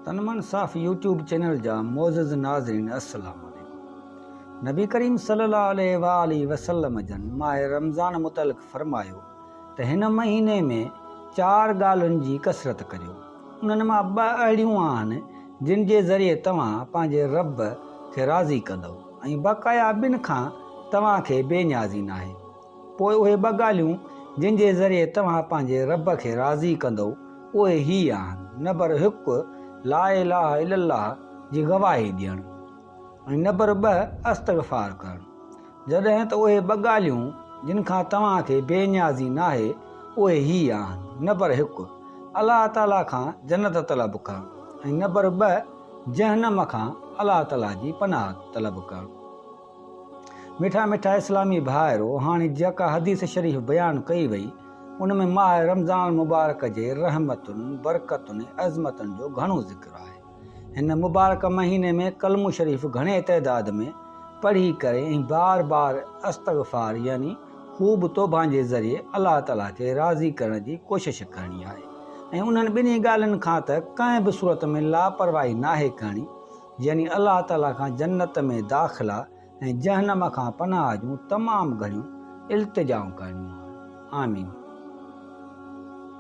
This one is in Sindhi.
تن من صاف يوٽيوب چينل جا معزز ناظرين السلام عليڪم نبي ڪريم صلي الله عليه واٰله وسلم جن ماه رمضان متعلق فرمايو ته هن مهيني ۾ چار ڳالهين جي ڪثرت ڪريو انهن مان ٻه اهڙيون آهن جن جي ذريعي توهان پنهنجي رب کي راضي ڪندؤ ۽ بقايا ٻن کان توهان کي بي نيازي ناهي. پوء اهي ٻه ڳالهيون جن جي ذريعي توهان پنهنجي رب کي راضي ڪندؤ، اهي هي آهن، نبر هڪ، لا اله الا الله جي گواهي ڏيڻ ۽ نبر ٻه، استغفار ڪرڻ. جڏهن ته اهي ٻه ڳالهيون جن کان توهان کي بي نيازي ناهي، اهي هي آهن، نبر هڪ، الله تعاليٰ کان جنت طلب ڪرڻ ۽ نبر ٻه، جهنم کان الله تعاليٰ جي پناهه طلب ڪرڻ. مٺا مٺا اسلامي ڀائرو! هاڻي جيڪا حديث شريف بيان ڪئي وئي، ان ۾ ماهه رمضان المبارڪ جي رحمتن، برڪتن ۽ عظمتن جو گهڻو ذڪر آهي. هن مبارڪ مهيني ۾ ڪلمو شريف گهڻي تعداد ۾ پڙهي ڪري ۽ بار بار استغفار يعني خوب توبه جي ذريعي الله تعالي کي راضي ڪرڻ جي ڪوشش ڪرڻي آهي ۽ انهن ٻنهي ڳالهين کان ته ڪنهن به صورت ۾ لاپرواهي ناهي ڪرڻي يعني الله تعاليٰ کان جنت ۾ داخلا ۽ جهنم کان پناهه جون تمام گهڻيون التجائون ڪرڻيون آهن. آمين.